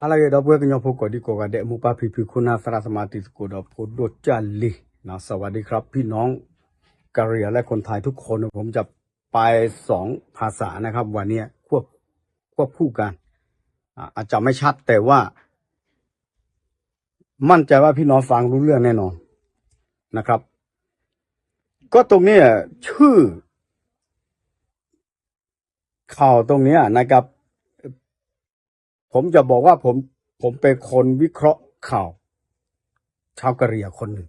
ဟါလၢအဂ့ၤ ဒီပုၢ်ဝဲၢ်ကညီဖိကိးဒံကိးဂၤဒဲး မိၢ်ပၢ်ဖံဖု ခိၣ်နၢ်သရၣ်သမါ တံၤသကိးဒီးဖိဒိၣ်ကၢ်လံၤ สวัสดีครับพี่น้องกะเหรี่ยงและคนไทยทุกคน ผมจะไปสองภาษานะครับวันนี้ควบควบคู่กัน อาจจะไม่ชัดแต่ว่ามั่นใจว่าพี่น้องฟังรู้เรื่องแน่นอนนะครับ ก็ตรงเนี้ยชื่อ ข่าวตรงเนี้ยนะครับ ผมจะบอกว่าผมผมเป็นคนวิเคราะห์ข่าวชาวกะเหรี่ยงคนหนึ่ง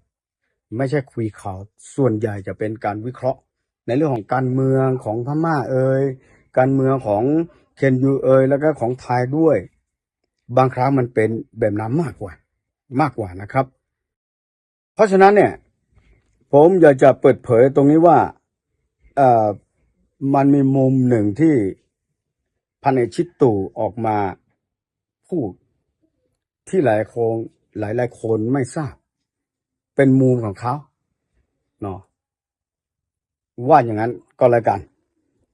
ไม่ใช่คุยข่าว ส่วนใหญ่จะเป็นการวิเคราะห์ในเรื่องของการเมืองของพม่าเอย การเมืองของเคเอ็นยูเอย แล้วก็ของไทยด้วย บางครั้งมันเป็นแบบนั้นมากกว่ามากกว่านะครับ เพราะฉะนั้นเนี่ย ผมอยากจะเปิดเผยตรงนี้ว่าเอ่อมันมีมุมหนึ่งที่พันเอกชิดตู่ออกมาพูดที่หลายคนหลายหลายคนไม่ทราบ เป็นมุมของเขาเนาะ ว่าอย่างนั้นก็แล้วกัน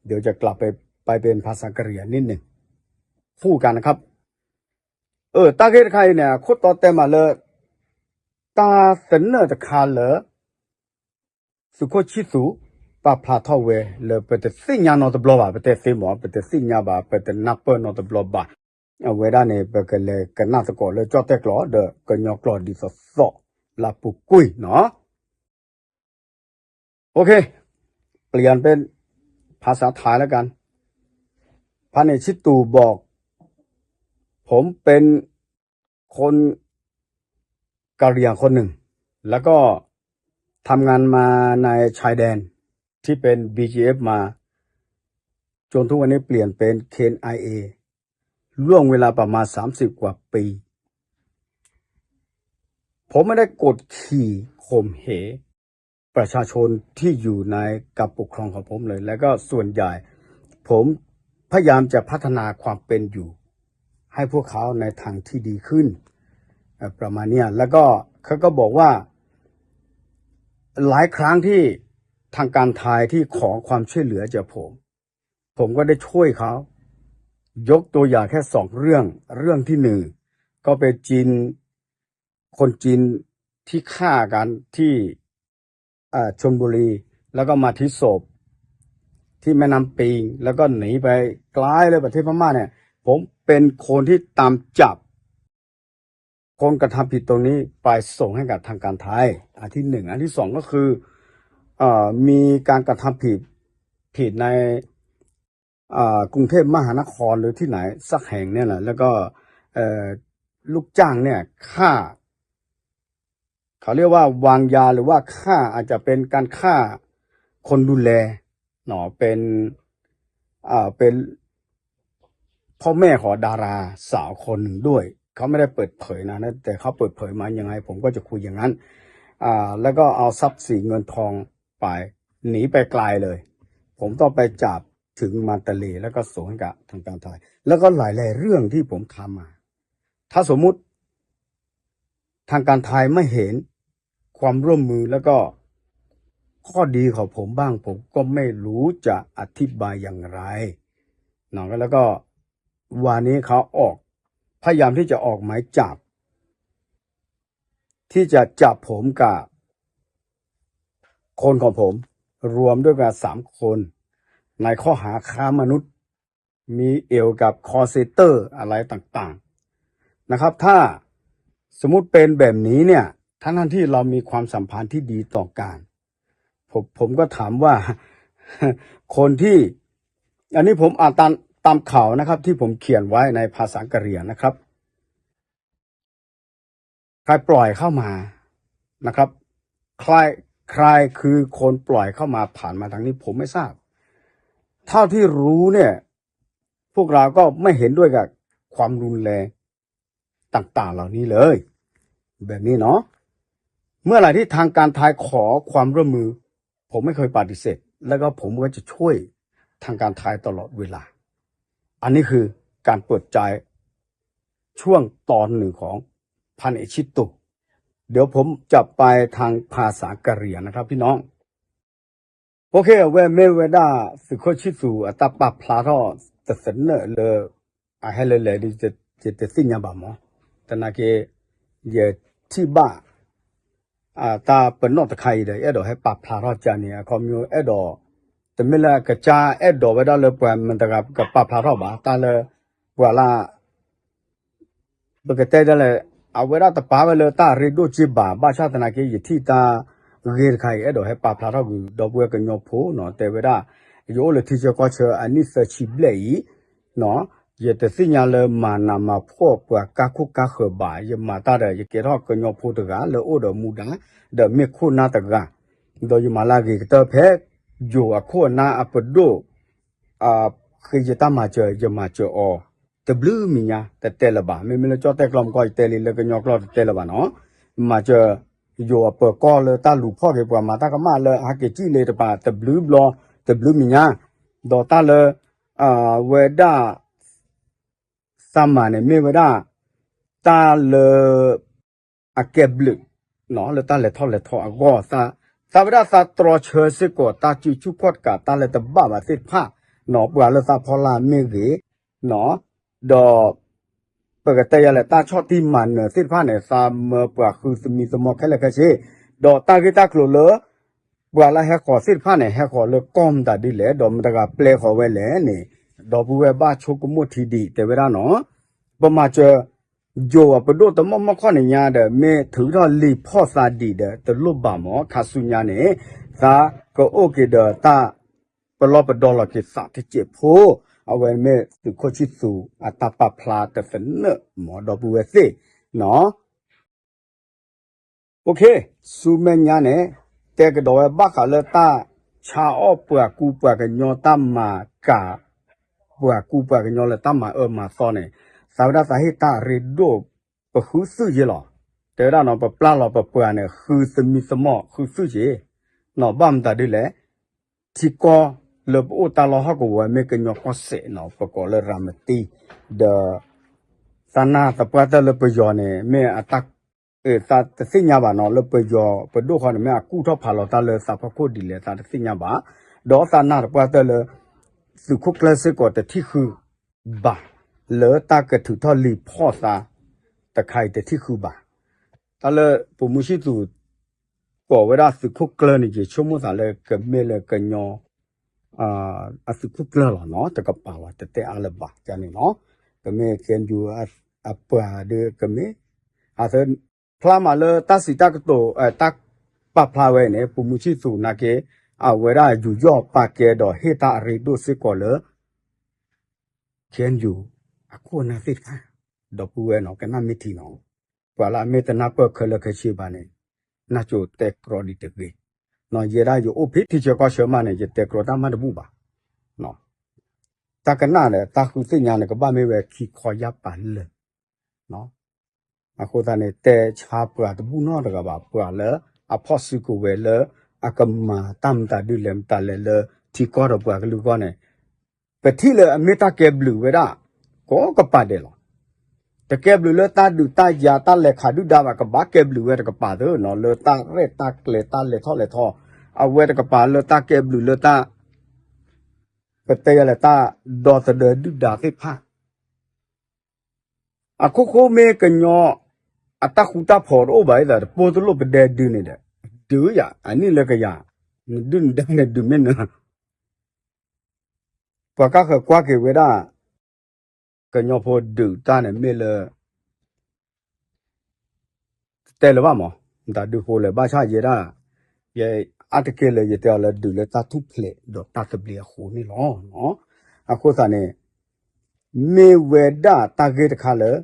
เดี๋ยวจะกลับไปไปเป็นภาษากะเหรี่ยงนิดหนึ่ง คู่กันนะครับ เออ တၢ်ဂ့ၢ်တခါအံၤန့ၣ် ခိၣ်တီတဲမးလၢ တၢ်သနၢၣ်တခါလၢ သုးခိၣ်ဆံသူး ပာ်ဖျါထီၣ်ဝဲလၢ ပတသ့ၣ်ညါနီတဘျီဘၣ်, ပတဲသ့မး ပတသ့ၣ်ညါဘၣ်, ပတနၢ်ပၢၢ်နီတဘျီဘၣ်. အဝဲဒၣ်န့ၣ် ပကလဲၤကနၣ်သကိးလၢကၠီၣ်တဲၣ်ကျိာ် ဒီးကညီကျိာ်ဒ်သိးသိး လၢပူၤကွံာ်နီၤ. โอเค เปลี่ยนเป็นภาษาไทยแล้วกัน พันเอกชิดตู่บอก ผมเป็นคนกะเหรี่ยงคนหนึ่ง แล้วก็ทำงานมาในชายแดนที่เป็น บีจีเอฟ มา จนทุกวันนี้เปลี่ยนเป็น เคเอ็นไอเอ ล่วงเวลาประมาณ สามสิบ กว่าปี ผมไม่ได้กดขี่ข่มเหงประชาชนที่อยู่ในการปกครองของผมเลย แล้วก็ส่วนใหญ่ผมพยายามจะพัฒนาความเป็นอยู่ให้พวกเขาในทางที่ดีขึ้น เอ่อ ประมาณเนี้ย แล้วก็เขาก็บอกว่า หลายครั้งที่ทางการไทยที่ขอความช่วยเหลือจากผม ผมก็ได้ช่วยเขา ยกตัวอย่างแค่สองเรื่อง เรื่องที่หนึ่ง ก็เป็นจีน คนจีนที่ฆ่ากันที่ เอ่อ ชลบุรี แล้วก็มาทิ้งศพที่แม่น้ำปิง แล้วก็หนีไปไกลเลยประเทศพม่าเนี่ย ผมเป็นคนที่ตามจับ คนกระทำผิดตรงนี้ไปส่งให้กับทางการไทย อันที่หนึ่ง อันที่สองก็คือ เอ่อ มีการกระทำผิด ผิดใน อ่ากรุงเทพมหานครหรือที่ไหนสักแห่งเนี่ยแหละ แล้วก็ เอ่อ ลูกจ้างเนี่ยฆ่า เขาเรียกว่าวางยาหรือว่าฆ่า อาจจะเป็นการฆ่าคนดูแลเนาะ เป็น อ่า เป็นพ่อแม่ของดาราสาวคนหนึ่งด้วย เขาไม่ได้เปิดเผยนะ แต่เขาเปิดเผยมายังไง ผมก็จะคุยอย่างนั้น อ่า แล้วก็เอาทรัพย์สินเงินทองไป หนีไปไกลเลย ผมต้องไปจับถึงมาเลเซีย แล้วก็ส่งให้กับทางการไทย แล้วก็หลายๆเรื่องที่ผมทำมา ถ้าสมมุติ ทางการไทยไม่เห็นความร่วมมือแล้วก็ข้อดีของผมบ้าง ผมก็ไม่รู้จะอธิบายอย่างไรเนาะ แล้วก็วันนี้เขาออก พยายามที่จะออกหมายจับ ที่จะจับผมกับคนของผม รวมด้วยกันสามคน ในข้อหาค้ามนุษย์ มีเอี่ยวกับ call center อะไรต่างๆ นะครับ ถ้าสมมุติเป็นแบบนี้เนี่ย ทั้งๆที่เรามีความสัมพันธ์ที่ดีต่อกัน ผม ผมก็ถามว่า คนที่ อันนี้ผมอ่านตาม ตามข่าวนะครับ ที่ผมเขียนไว้ในภาษากะเหรี่ยงนะครับ ใครปล่อยเข้ามานะครับ ใคร ใครคือคนปล่อยเข้ามาผ่านมาทางนี้ ผมไม่ทราบ เท่าที่รู้เนี่ย พวกเราก็ไม่เห็นด้วยกับความรุนแรงต่างๆเหล่านี้เลย แบบนี้เนาะ เมื่อไหร่ที่ทางการไทยขอความร่วมมือ ผมไม่เคยปฏิเสธ แล้วก็ผมก็จะช่วยทางการไทยตลอดเวลา อันนี้คือการเปิดใจช่วงตอนหนึ่งของพันเอกชิดตู่ เดี๋ยวผมจะไปทางภาษากะเหรี่ยงนะครับพี่น้อง โอเค အဝဲမ့ၢ်ဝဲဒၣ် သုးခိၣ်ဆံသူး အတၢ်ပာ်ဖျါထီၣ် တသနၢၣ်လၢ အဟဲလၢလဲၣ်ဒီး ယတသ့ၣ်ညါဘၣ်မး, သနာ်က့ ယထံၣ်ဘၣ် တၢ်ပနီၣ်တခါအံၤဒီး အဲၣ်ဒိးဟဲပာ်ဖျါထီၣ်ကန့ၣ် အခီပညီအဲၣ်ဒိး တမ့ၢ်လၢအကစၢ်အဲၣ်ဒိးဝဲဒၣ်လၢပှၤမတၤတဂၤကပာ်ဖျါထီၣ်ဘၣ် တၢ်လၢ ပှၤလၢ ပကတဲဒ်လဲၣ် အဝဲဒၣ်တပာ်ဝဲလၢတၢ်ရ့ဒိၣ်က့ဘၣ် ဘၣ်ဆၣ်သနာ်က့ ယထံၣ်တၢ်ဂ့ၢ်တခါအံၤ အဲၣ်ဒိးဟဲပာ်ဖျါထီၣ်ကွံာ် ဒီပုၢ်ဝဲၢ်ကညီဖိနီၤ တဲဝဲဒၣ် ယအိၣ်လၢထံဆၢကီၢ်ဆၢအနံၣ်သၢဆံဘျဲၣ်အံၤ ယတသ့ၣ်ညါလၢမၤနးမၤဖှီၣ်ပှၤကါခိၣ်ကါဃၢၤဘၣ် ယမၤတၢ်ဒီး ယကဲထီၣ်ကညီဖိတဂၤလၢအိၣ်ဒီးမူဒါ ဒီးမ့ၢ်ခိၣ်နၢ်တဂၤ ဒီးယမၤလၢအဂ့ၤကတၢၢ်ဖဲ ယိၤအခိၣ်အနၢ်အပဒိၣ် ဃ့ယတၢ်မၤစၢၤ ယမၤစၢၤအီၤ တဘျုးမံၤညါ တတဲလၢၤဘၣ်. မ့မ့ၢ်လၢကၠီၣ်တဲၣ်ကျီမကီၢ် ယတဲလံလၢကညီကျိာ်တတဲလၢၤဘၣ်နီၤ မၤစၢၤ ယိၤအပၢၤကီၢ်လၢတၢ်လူၤဖီၣ်က့ၤပှၤမၤတၢ်ကမၣ်လၢဟဲက့ၤကံၣ်လ့တပၤ တဘျုးဘျီ တဘျုးမံၤညါ ဒီးတၢ်လၢ ဝဲဒၣ် သးမၤန့ၣ် မ့ၢ်ဝဲဒၣ် တၢ်လၢ အကဲဘျုး လၢတၢ်လဲၤထီၣ်လဲၤထီအဂီၢ် သးဝဲဒၣ်သးတြီဆၢစ့ၢ်ကီး တၢ်စုဆူၣ်ခီၣ်တကး တၢ်လၢတဘၣ်ဘၣ်သ့ၣ်တဖၣ် ပှၤလၢသးဖီလာ်မ့ၢ်ဂ့ၤ ဒီး ပကတဲယၤလဲၣ် တၢ်ဆီၣ်တံၢ်မၤနၢၤသ့ၣ်တဖၣ်န့ၣ် သးမၢပှၤဃုသမံသမိးခဲလၢာ်ခဲဆ့ ဒီးတၢ်ဂ့ၢ်တၢ်ကျိၤလၢ ပှၤလၢဟဲဃီၤသ့ၣ်တဖၣ်န့ၣ် ဟဲဃီၤလၢကီၢ်မတၤဒ်လဲၣ် ဒီးမတၤဂၤပျဲဃီၤဝဲလဲၣ်န့ၣ် ဒီပုၢ်ဝဲၢ်ဘၣ်ဆိကမိၣ်ထံဒံး တဲဝဲဒၣ်နီၤ ပမၤစၢၤ ယိၤအပဒိၣ်တမီၢ်မီၢ်ခီၣ်န့ၣ်ညါဒီး မ့ၢ်ထုးထီၣ်လံာ်ဖီၣ်သးဒံးဒီး တလိၣ်ဘၣ်မး ခါဆူညါန့ၣ် သးကအိၣ်က့ၤဒီးတၢ် ပလီၢ်ပဒီလီၤက့ၤသးတစဲးဖိ အဝဲမ့ၢ်သုးခိၣ်ဆံၣ်သူးအတၢ်ပာ်ဖျါတသနၢၣ်မး ဒီပုၢ်ဝဲၢ်သ့ၣ်နီၤ ဆူမဲာ်ညါန့ၣ် တဲကဒီးဝဲဘၣ်ဃးလၢတၢ်ဆါအီၣ်ပှၤကူပှၤကညီ တၢ်မၤကၤ ပှၤကူပှၤကညီလၢတၢ်မၤအၢမၤသီန့ၣ် သးဝဲဒၣ်သးဟ့ၣ်တၢ်ရ့ဒိၣ် ပဃုသုးက့လီၤ. တဲဝဲဒၣ်နီၤ ပပျၢ်လီၤပပှၤန့ၣ် ဃုသမံသမိးဃုသုးက့ နီၤ ဘၣ်မတၤဒ်လဲၣ် ထံကီၢ်လၢပအိၣ်တၢ်လီၢ်ဟီၣ်ကဝီၤမ့ၢ်ကညီကီၢ်စဲၣ်နီၤ ပကိးလၢရၤမတံ ဒီး သးနာ်သပှၢ်တၢၢ်လၢပယီၤန့ၣ် မ့ၢ်အတၢ် သးတသ့ၣ်ညါဘၣ်နီၤ လၢပယီၤပဒိၣ်ဃီန့ၣ် မ့ၢ်အကူၣ်ထီၣ်ဖးလီၤတၢ်လၢသးဖီခိၣ်ဒ်လဲၣ် သးတသ့ၣ်ညါဘၣ်. ဒီးသးနာ်သပှၢ်တၢၢ်လၢ သုးခိၣ်ကျၢၢ်စ့ၢ်ကီးတထံၣ်ဃုဘၣ် လၢတၢ်ကထုးထီၣ်လံာ်ဖီၣ်သးတခါအံၤတထံၣ်ဃုဘၣ်. တၢ်လၢပိာ်မုၣ်ဆံၣ်သူး ကိးဝဲဒၣ်သုးခိၣ်ကျၢၢ်န့ၣ် ယဆိကမိၣ်သးလၢကမ့ၢ်လၢကညီ အသုးခိၣ်ကျၢၢ်လီၤနီၤ တကပၤလီၤ တတဲအါလၢၤဘၣ်န့ၣ်လီၤ. ကမ့ၢ် KNU အပှၤဒီးကမ့ၢ် အသ ဖျါမးလၢတၢ်စံးတၢ်ကတိၤ တၢ်ပာ်ဖျါဝဲန့ၣ် ပိာ်မုၣ်ဆံၣ်သူးနာ်က့ အဝဲဒၣ်ယူးယီၣ်ပာ်ကဲဒီးဟ့ၣ်တၢ်အရ့ဒိၣ်စ့ၢ်ကီးလၢ KNU အခိၣ်အနၢ်သ့ၣ်တဖၣ် ဒီပုၢ်ဝဲၢ်နီၤ ကနၣ်မ့ၢ်ထံနီၤ ပှၤလၢအမ့ၢ်တနၢ်ပၢၢ်ခဲလၢာ်ခဲဆ့ဘၣ်န့ၣ် နၢ်ကၠိတဲကြီဒံးတဂ့ၤ. ယဲဒၣ်ယအိၣ်ဖဲထံဆၢကီၢ်ဆၢမးန့ၣ် ယတဲကြီတၢ်မးတဘူၣ်ဘၣ်. တၢ်ကနၣ်ဒီးတၢ်ဃုသ့ၣ်ညါန့ၣ် ကဘၣ်မ့ၢ်ဝဲခံခီယၢ်ပၤလၢာ် အဃိသတးန့ၣ် တဲဆါပှၤတဘူၣ်နီတဂၤဘၣ် ပှၤလၢအဖီၣ်စုကဝဲၤလၢ အကမၤတၢ်မတၤဒ်လဲၣ်မတၤလဲၣ်လၢ ထံကီၢ်ဒီးပှၤကလုာ်အဂီၢ်န့ၣ် ပထံၣ်လၢအမ့ၢ်တၢ်ကဲဘျုးဝဲဒၣ် ကိးကပၤဒဲးလီၤ. တကဲဘျုးလၢတၢ်ဒုးတၢ်ယၤတၢ်လဲၤခးဒုၣ်ဒါဘၣ် ကဘၣ်ကဲဘျုးဝဲတကပၤသ့နီၤ လၢတၢ်ရဲၣ်တၢ်ကျဲၤတၢ်လဲၤထီၣ်လဲၤထီ အဝဲတကပၤလၢတၢ်ကဲဘျုးလၢတၢ် ပတဲယၤလဲၣ် တၢ်ဒီသဒၢဒုၣ်ဒါသ့ၣ်တဖၣ် အခိၣ်ဃိမ့ၢ်ကညီ အတၢ်ဃူတၢ်ဖိးတအိၣ်ဘၣ် ဒ်သိးတပိၢ်တလိၣ်ပဒဲဒုန့ၣ်ဒီး ဒုးယၤ အနံၣ်လၢကယၤ နဒုၣ်နဒါန့ၣ်ဒုးမ့ၢ်နၢၤ ပှၤကဃၢၤကွၢ်က့ၤဝဲဒၣ် ကညီဖိဒုးတၢ်န့ၣ်မ့ၢ်လၢ တတဲလၢၤဘၣ်မး တၢ်ဒုးဖိလဲၣ် ဘၣ်ဆၣ်ယဲဒၣ် ယအါတက့ၢ်လၢယတဲအီၤလၢ ဒုးလၢတၢ်ထူၣ်ဖျဲးဒီးတၢ်သဘျ့အဃိန့ၣ်လီၤ. အဃိသတးန့ၣ် မ့ၢ်ဝဲဒၣ်တၢ်ဂ့ၢ်တခါလၢ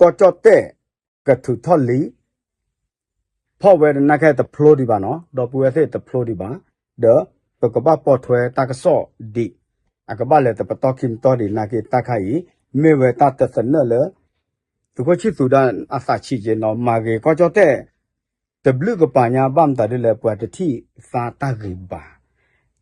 ကီၢ်ကၠီၣ်တဲၣ် ကထုးထီၣ်လံာ် ဖီၣ်ဝဲဒၣ်နာ်က့တဖျိဒံးဘၣ်နီၤ ဒီပုၢ်ဝဲၢ်သ့ၣ်တဖျိဒံးဘၣ် ဒီးပကဘၣ်ပိာ်ထွဲတၢ်ကစီၣ်ဒံး အကဘၣ်လဲၤတပတီၢ်ခံပတီၢ်ဒံးနာ်က့တၢ်ခါအံၤ မ့ၢ်ဝဲတၢ်တသနၢၣ်လၢ သုးခိၣ်ဆံၣ်သူးဒၣ်အသးဆံးက့နီၤ မၤဂ့ၤကီၢ်ကၠီၣ်တဲၣ် တဘျုးကပၤညါ ဘၣ်မတၤဒ်လဲၣ် ပှၤတထံၣ်သါတၢ်ဂ့ၤဘၣ်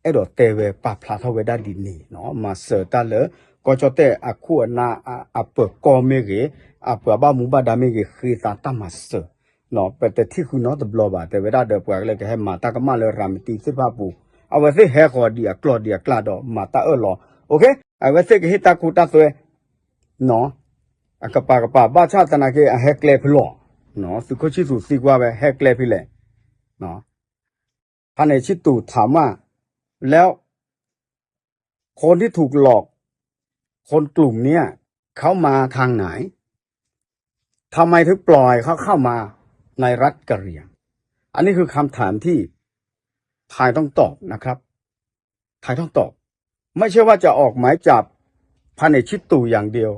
အဲၣ်ဒိးတဲဝဲပာ်ဖျါထီၣ်ဝဲဒၣ်ဒ်န့ၣ်နီၤ မၤစၢၤတၢ်လၢ ကီၢ်ကၠီၣ်တဲၣ်အခိၣ်အနၢ်အပၢၤကီၢ်မ့ၢ်ဂ့ၤ အပှၤဘၣ်မူဘၣ်ဒါမ့ၢ်ဂ့ၤ ဃ့သးတၢ်မၤစၢၤ ပတထံၣ်ဃုနီတဘျီဘၣ် တဲဝဲဒၣ်ဒီးပှၤလၢကဟဲမၤတၢ်ကမၣ်လၢရၤမတံသ့ၣ်တဖၣ်အပူၤ အဝဲသ့ၣ်ဟဲဃီၤဒံးအကျီၢ်ဒံးအကျါဒီးမၤတၢ်အၢၣ်လီၤ အဝဲသ့ၣ်ကဟ့ၣ်တၢ်ခိတၢ်သွဲ အကပၤကပၤ ဘၣ်ဆၣ်သနာ်က့ အဟဲကျဲဖဲလဲၣ်, သုးခိၣ်ဆံသူးသံကွၢ်ဝဲ ဟဲကျဲဖဲလဲၣ်. พระเนชิตตู่ถามว่า แล้วคนที่ถูกหลอก คนกลุ่มเนี้ย เขามาทางไหน ทำไมถึงปล่อยเขาเข้ามาในรัฐกะเหรี่ยง อันนี้คือคำถามที่ไทยต้องตอบนะครับ ไทยต้องตอบ ไม่ใช่ว่าจะออกหมายจับ พระเนชิตตู่ อย่างเดียว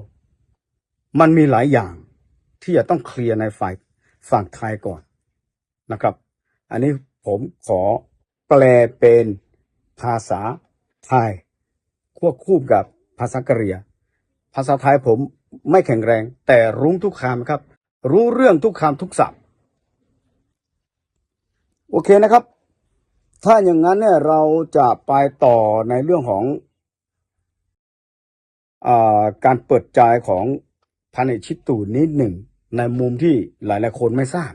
มันมีหลายอย่างที่จะต้องเคลียร์ในฝ่ายฝั่งไทยก่อนนะครับ อันนี้ผมขอแปลเป็นภาษาไทยควบคู่กับภาษากะเหรี่ยง ภาษาไทยผมไม่แข็งแรง แต่รู้ทุกคำครับ รู้เรื่องทุกคำทุกศัพท์ โอเคนะครับ ถ้าอย่างนั้นเนี่ยเราจะไปต่อในเรื่องของ อาการเปิดใจของพระเนชิตตู่นิดหนึ่ง ในมุมที่หลายๆคนไม่ทราบ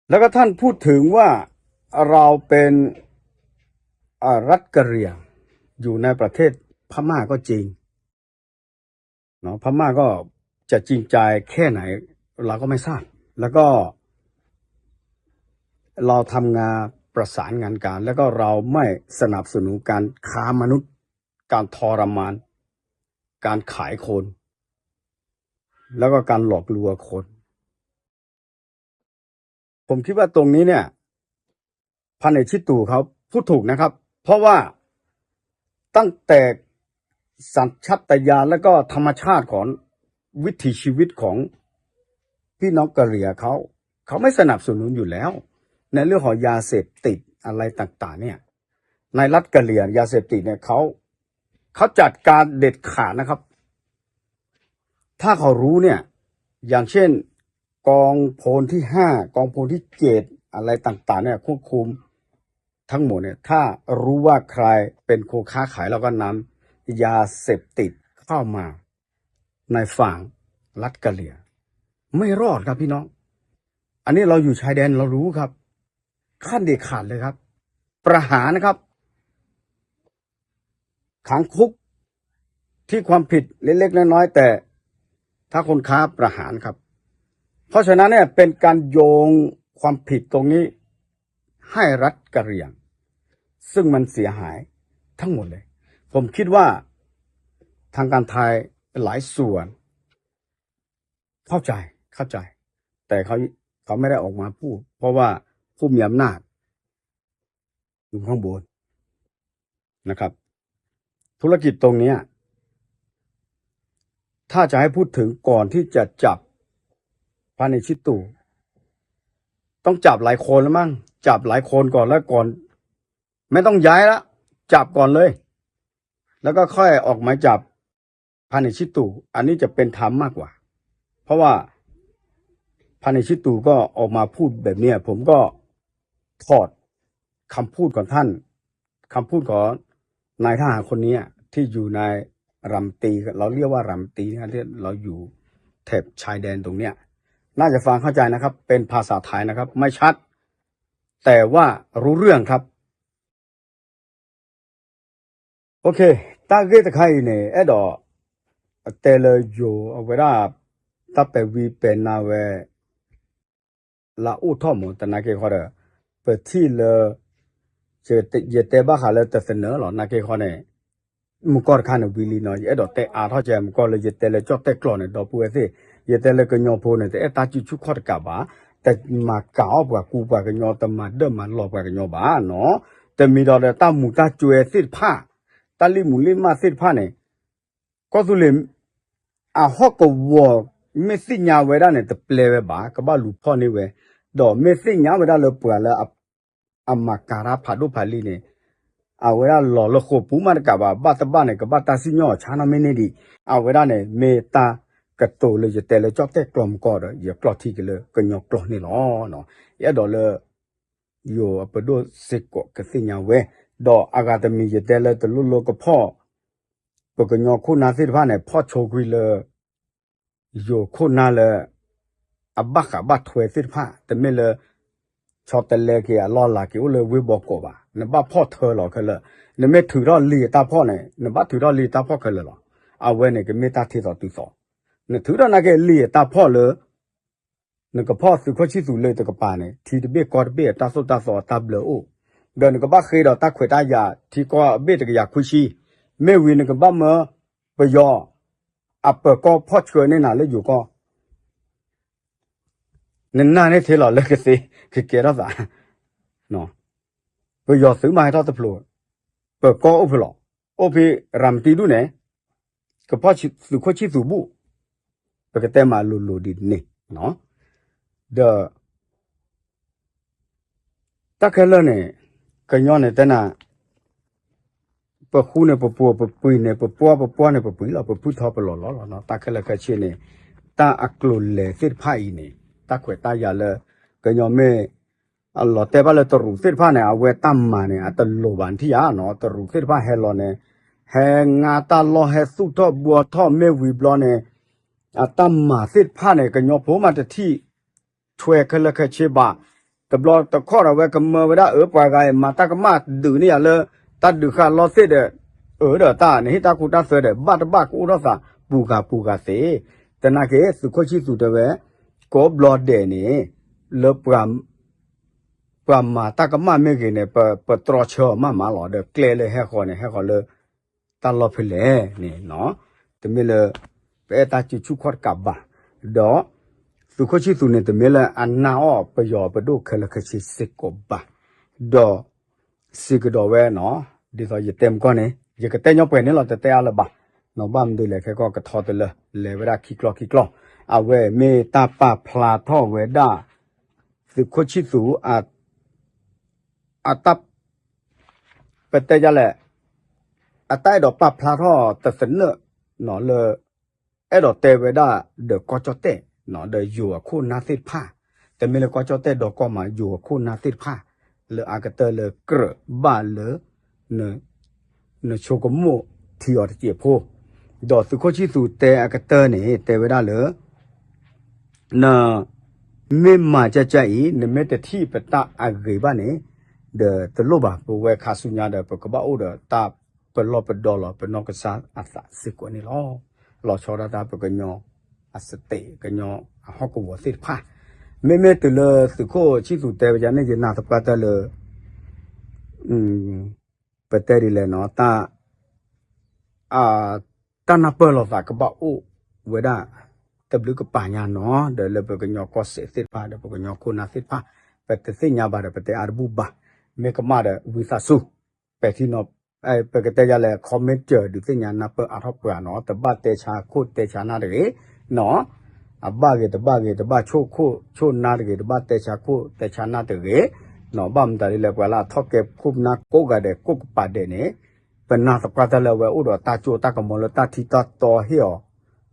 แล้วก็ท่านพูดถึงว่าเราเป็นอ่ารัฐกะเหรี่ยงอยู่ในประเทศพม่าก็จริง เนาะ พม่าก็จะจริงใจแค่ไหน เราก็ไม่ทราบ แล้วก็เราทำงานประสานงานกัน แล้วก็เราไม่สนับสนุนการค้ามนุษย์ การทรมาน การขายคน แล้วก็การหลอกลวงคน ผมคิดว่าตรงนี้เนี่ย พระเนชิตตู่เขาพูดถูกนะครับ เพราะว่าตั้งแต่สัญชาตญาณและก็ธรรมชาติของวิถีชีวิตของพี่น้องกะเหรี่ยงเขา เขาไม่สนับสนุนอยู่แล้ว ในเรื่องของยาเสพติดอะไรต่างๆเนี่ย ในรัฐกะเหรี่ยงยาเสพติดเนี่ยเขาเขาจัดการเด็ดขาดนะครับ ถ้าเขารู้เนี่ย อย่างเช่นกองพลที่ห้ากองพลที่เจ็ดอะไรต่างๆเนี่ยควบคุมทั้งหมดเนี่ย ถ้ารู้ว่าใครเป็นคนค้าขายแล้วก็นำยาเสพติดเข้ามาในฝั่งรัฐกะเหรี่ยง ไม่รอดครับพี่น้อง อันนี้เราอยู่ชายแดนเรารู้ครับ ขั้นเด็ดขาดเลยครับ ประหารนะครับ ขังคุกที่ความผิดเล็กๆน้อยๆแต่ถ้าคนค้าประหารครับ เพราะฉะนั้นเนี่ยเป็นการโยงความผิดตรงนี้ให้รัฐกะเหรี่ยง ซึ่งมันเสียหายทั้งหมดเลย ผมคิดว่าทางการไทยหลายส่วนเข้าใจเข้าใจ แต่เขาเขาไม่ได้ออกมาพูด เพราะว่าผู้มีอำนาจอยู่ข้างบนนะครับ ธุรกิจตรงเนี้ย ถ้าจะให้พูดถึงก่อนที่จะจับพระเนชิตตู่ ต้องจับหลายคนแล้วมั้ง จับหลายคนก่อนแล้วก่อน ไม่ต้องย้ายละ จับก่อนเลย แล้วก็ค่อยออกหมายจับพระเนชิตตู่ อันนี้จะเป็นธรรมมากกว่า เพราะว่าพระเนชิตตู่ก็ออกมาพูดแบบเนี้ย ผมก็ถอดคำพูดของท่าน คำพูดของนายทหารคนนี้ที่อยู่ในรำตี เราเรียกว่ารำตีนะที่เราอยู่แถบชายแดนตรงเนี้ย น่าจะฟังเข้าใจนะครับ เป็นภาษาไทยนะครับ ไม่ชัด แต่ว่ารู้เรื่องครับ โอเค တၢ်ဂ့ၢ်တခါအံၤန့ၣ် အဲၣ်ဒိးတဲလၢယိၤအဝဲဒၣ် တၢ်ပဲာ်ဝံပဲာ်နါဝဲ လၢအိၣ်ထီၣ်မး သနာ်က့ဃီဒီး ပထံၣ်လၢ ယတဲဘၣ်ဃးလၢတသနၢၣ်လီၤ သနာ်က့ဃီန့ၣ် မုၢ်ကီၢ်တခါန့ၣ် ဝံၤလံနီၤ ယအဲၣ်ဒိးတဲအါထီၣ်ကဲ မုၢ်ကီၢ်လၢယတဲလၢကၠီၣ်တဲၣ်ကျီၢ်န့ၣ် ဒီပုၢ်ဝဲၢ်သ့ၣ် ယတဲလၢကညီဖိန့ၣ် တအဲၣ်တၢ်စုဆူၣ်ခီၣ်တကးဘၣ် တမၤကၤအီၣ်ပှၤကူပှၤကညီ တမၤဒၢၣ်မၤလီၤပှၤကညီဘၣ်နီၤ တမံၤဒီးဒီးတၢ်မူၤတၢ်ကွဲသ့ၣ်တဖၣ် တၢ်လံၣ်မူၤလံၣ်မၢ်သ့ၣ်တဖၣ်န့ၣ် ကီၢ်သူလ့ၤ အဟီၣ်ကဝီၤ မ့ၢ်သ့ၣ်ညါဝဲဒၣ်န့ၣ် တပျဲဝဲဘၣ် ကဘၣ်လူၤဖီၣ်န့ၢ်ဝဲ ဒီးမ့ၢ်သ့ၣ်ညါဝဲဒၣ်လၢပှၤလၢ အမၤကၤတၢ်ဖးဒိၣ်ဖးလံၤန့ၣ် အဝဲဒၣ်လီၤလၢဃိာ်ပူၤမးတကးဘၣ် ဘၣ်တဘၣ်န့ၣ် ကဘၣ်တၢ်စံၣ်ညီၣ်အီၤဆါနီၢ်မ့ၢ်န့ၢ်ဒံး အဝဲဒၣ်န့ၣ် မ့ၢ်တၢ်ကတိၤလၢယတဲလၢကၠီၣ်တဲၣ်ကျီၢ်မုၢ်ကီၢ်ဒီး ယကျီၢ်ထံက့ၤလၢကညီကျိာ်န့ၣ်လီၤ. ယအဲၣ်ဒိးလၢ ယိၤအပဒိၣ်စ့ၢ်ကီးကသ့ၣ်ညါဝဲ, ဒီးအဂၤတမံၤယတဲလၢတလိၣ်လိၣ်ကဖီၣ် ပကညီခိၣ်နၢ်သ့ၣ်တဖၣ်န့ၣ် ဖီၣ်ဆိကွံာ်လၢ ယိၤခိၣ်နၢ်လၢ အဘၣ်ဃးဘၣ်ထွဲသ့ၣ်တဖၣ် တမ့ၢ်လၢ ဆီတလဲက့ၤအလီၢ်လၤက့ၤအိၣ်လၢဝ့ၢ်ဘီကီးဘၣ်, နဘၣ်ဖီၣ်ထၢလီၤခဲလၢာ်, နမ့ၢ်ထုးထီၣ်လံာ်အတၢ်ဖီၣ်န့ၣ် နဘၣ်ထုးထီၣ်လံာ်တၢ်ဖီၣ်ခဲလၢာ်လီၤ. အဝဲန့ၣ်ကမ့ၢ်တၢ်ထံသိးတုၤသိး, နထုးထီၣ်နာ်က့လံာ်အတၢ်ဖီၣ်လၢ နကဖီၣ်သုးခိၣ်ဆံၣ်သူးလၢတကပၤန့ၣ် ထံတဘ့ၣ်ကီၢ်တဘ့ၣ်အတၢ်သိၣ်တၢ်သီအတၢ်ဘျၢအိၣ်, ဒီးနကဘၣ်ဃ့ဒီးတၢ်ခွဲးတၢ်ယာ်ထံကီၢ်အဘ့ၣ်တကယၤခွံဆံ, မ့ၢ်ဝံၤနကဘၣ်မၢပယီၤ အပၢၤကီၢ်ဖီၣ်ဆှၢန့ၢ်နၤလၢယိၤကီၢ် နနာ်န့ၢ်ထဲလီၤလၢကသ့ ကကဲထီၣ်သး, ပယီၤသုးမၤဟဲထီၣ်တဖျိ, ပၢၤကီၢ်အိၣ်ဖဲလီၤ, အိၣ်ဖဲရၤမတံဒူၣ်န့ၣ်, ကဖီၣ်သုးခိၣ်ဆံၣ်သူးဘူၣ်, ပကတဲမးလိၤလိၤဒ်န့ၣ်, ဒီး တၢ်ခဲလၢာ်န့ၣ် ကညီန့ၣ်တဲနၤ, ပဃူန့ၣ်ပပူၤ, ပပှံၤန့ၣ်ပပှီၢ်, ပပှီၢ်န့ၣ်ပပှံၤလီၤ, ပဖုၣ်ထီပလီၢ်လီၤလီၤ. တၢ်ခဲလၢာ်ခဲဆ့န့ၣ် တၢ်အကျိၤလဲၤသ့ၣ်တဖၣ်အံၤန့ၣ် တၢ်ခွဲးတၢ်ယာ်လၢ ကညီမ့ၢ် အလီၤတဲာ်ဘၣ်လၢတရူးသ့ၣ်တဖၣ်န့ၣ် အဝဲတၢ်မၤန့ၣ် အတလိၤဘၣ်ထံၣ်ဧါနီၤ, တရူးသ့ၣ်တဖၣ်ဟဲလီၤန့ၣ် ဟဲငါတၢ်လီၢ်ဟဲသူၣ်ထီၣ်ဘှီထီၣ်မ့ၢ်ဝံၤဘျီန့ၣ် အတၢ်မၤသ့ၣ်တဖၣ်န့ၣ် ကညီဖိမးတထံၣ်ထွဲခဲလၢာ်ခဲဆ့ဘၣ်. တဘျီတခီၣ်ဒီး အဝဲကမၢဝဲဒၣ်အၢပှၤဂၤအံၤ မၤတၢ်ကမၣ်ဒုးန့ၢ်ယၤလၢ တၢ်ဒုးဃာ်လီသ့ၣ်ဒီး အၢဒီးတၢ်န့ၣ် ဟ့ၣ်တၢ်ကူတၢ်သွဲဒီး ဘၣ်တဘၣ်ကအိၣ်ထီၣ်သး ပူၤဂၤပူၤဂၤသ့. သနာ်က့ သုးခိၣ်ဆံၣ်သူးတဲဝဲ ကိးဘျီဒဲးန့ၣ် လၢ ပှၤမၤတၢ်ကမၣ်မ့ၢ်ဂ့ၤန့ၣ် ပတြီဆၢအီၤမးမးလီၤ. ဒီးကျဲလၢဟဲဃီၤန့ၣ် ဟဲဃီၤလၢ တၢ်လီၢ်ဖဲလဲၣ်န့ၣ် တမ့ၢ်လၢ ပအဲၣ်တၢ်စုဆူၣ်ခီၣ်တကးဘၣ်. ဒီး သုးခိၣ်ဆံၣ်သူးန့ၣ် တမ့ၢ်လၢအနာ်အီၤပယီၤပဒိၣ်ခဲလၢာ်ခဲဆ့စ့ၢ်ကီးဘၣ်. ဒီး စံးကဒီးဝဲနီၤ, ဒ်သိးယတဲမကီၢ်န့ၣ် ယကတဲညီပှဲၤန့ၣ်လီၤ တတဲအါလၢၤဘၣ်. နီၤ ဘၣ်မနုၤလဲၣ် ခဲကီၢ်ကထီတလၢ လဲၤဝဲဒၣ်ခံကျီၢ်ခံကျီၢ်, အဝဲမ့ၢ်တၢ်ပာ်ဖျါထီၣ်ဝဲဒၣ် သုးခိၣ်ဆံၣ်သူး အတၢ် ပတဲဒ်လဲၣ်, အတၢ်အဲၣ်ဒိးပာ်ဖျါထီၣ်တသနၢၣ်နီၤလၢ အဲၣ်ဒိးတဲဝဲဒၣ်ဒီးကီၢ်ကၠီၣ်တဲၣ် ဒီးယိၤအခိၣ်နၢ်သ့ၣ်တဖၣ်, တမ့ၢ်လၢကီၢ်ကၠီၣ်တဲၣ်ဒီကီၢ်မး ယိၤအခိၣ်နၢ်သ့ၣ်တဖၣ် လၢအကတၢၢ်လၢကြၢးဘၣ်လၢ နဆိကမိၣ်ထံအီၤတစဲးဖိ, ဒီးသုးခိၣ်ဆံၣ်သူးတဲအကတၢၢ်န့ၣ် တဲဝဲဒၣ်လၢ န မ့ၢ်မၤကၢ်ကၢ်အံၤ နမ့ၢ်တထံၣ်ပတၢ်အဂ့ၤဘၣ်န့ၣ် ဒီးတလိၣ်ဘၣ် ပဝဲခါဆူညါဒီး ပကဘၣ်အိၣ်ဒီးတၢ်ပလီၢ်ပဒီလီၤ ပနီၢ်ကစၢ်အသးစ့ၢ်ကီးန့ၣ်လီၤ. လီၤဆီဒၣ်တၢ်ပကညီအစတ့း ကညီအဟီၣ်ကဝီၤသ့ၣ်တဖၣ်, မ့မ့ၢ်တုၤလၢသုးခိၣ်ဆံၣ်သူးတဲဝဲဒၣ်န့ၣ် ယနာ်သပှၢ်တၢၢ်လၢ ပတဲဒ်လဲၣ်နီၤ တၢ် တၢ်နၢ်ပၢၢ်လိာ်သးကဘၣ်အိၣ်ဝဲဒၣ် တဘျုးကပၤညါနီၤ ဒီးလၢပကညီကီၢ်စဲၣ်သ့ၣ်တဖၣ် ဒီးပကညီခိၣ်နၢ်သ့ၣ်တဖၣ် ပတသ့ၣ်ညါဘၣ်ဒီး ပတဲအါတဘူၣ်ဘၣ်, မ့ၢ်ကမၣ်ဒီးဝံသးစူၤ ပဲာ်ထံနီၤ ပကတဲယၤလဲၣ် comment ဒုးသ့ၣ်ညါနၢ်ပၢၢ်အါထီၣ်ပှၤနီၤ တဘၣ်တဲဆါခိၣ်တဲဆါနၢ်တဂ့ၤနီၤ အဘၣ်ဂ့ၤတဘၣ်ဂ့ၤ တဘၣ်ဆိၣ်ခိၣ်ဆိၣ်နၢ်တဂ့ၤ တဘၣ်တဲဆါခိၣ်တဲဆါနၢ်တဂ့ၤနီၤ ဘၣ်မတၤဒ်လဲၣ် ပှၤလၢအထီၣ်ကဲခိၣ်နၢ်ကိးဂၤဒဲးကိးကပၤဒဲးန့ၣ် ပနာ်သပှၢ်တၢၢ်လၢအဝဲအိၣ်ဒီးတၢ်ကၠိတၢ်ကမီၤလၢတၢ်ထံတၢ်တီဟ့ၣ်အီၤ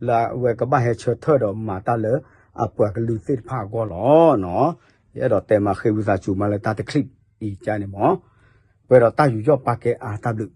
လၢအဝဲကဘၣ်ဟဲဆၢထၢၣ်ဒီးမၤတၢ်လၢအပှၤကလုာ်သ့ၣ်တဖၣ်အဂီၢ်လီၤနီၤ ယအဲၣ်ဒိးတဲမၤဃ့ဝံသးစူၤမးလၢတၢ်တချံးအံၤကန့ၣ်မး ပှဲၤဒီးတၢ်ယူးယီၣ်ပာ်ကဲအါတၢ်ဘျုး